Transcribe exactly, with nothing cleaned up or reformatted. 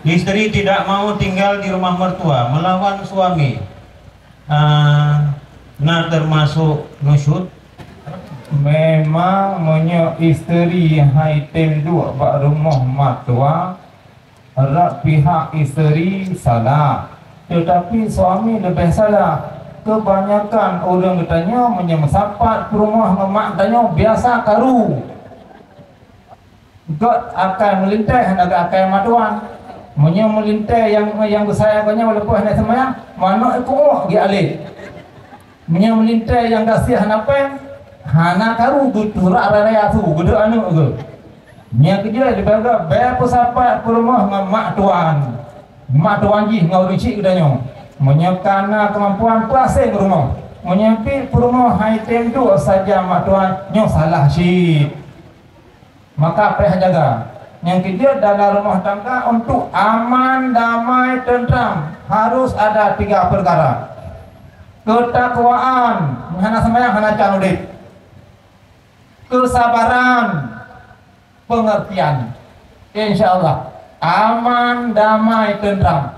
Istri tidak mau tinggal di rumah mertua melawan suami, ah, na termasuk nusyuz? Memang meunyoe istri hai tem duek bak rumoh mertua, rot pihak istri salah, tetapi suami leubeh salah. Kebanyakan ureuëng geutanyoe meunyoe meusapat peurumoh ngon mak tanyoe biasa karu. Göt akai meulinteh hana göt akai matuan. Meunyoe meulinteh nyang nyang beusayang geuh nyan walaupun hana seumayang, manok ikuek geualek. Meunyoe meulinteh nyang gaséh hana péng, hana karu geuturak raya su geuduek aneuëk geuh. Nyang keujeuet dibagi bèe peusapat peurumoh ngon mak tuan. Mak tuan jih ngon ureuëng chik geutanyoe. Meunyoe kana keumampuan peuaseng rumoh. Meunyoe pih peurumoh hai tem duek saja mak tuan nyoe salah cit. Maka payah jaga. Nyang keujeuet dalam rumah tangga untuk aman, damai, tentram harus ada tiga perkara. Ketakwaan, hana sembahyang hana can udép. Kesabaran, pengertian. Insya Allah aman, damai, tentram.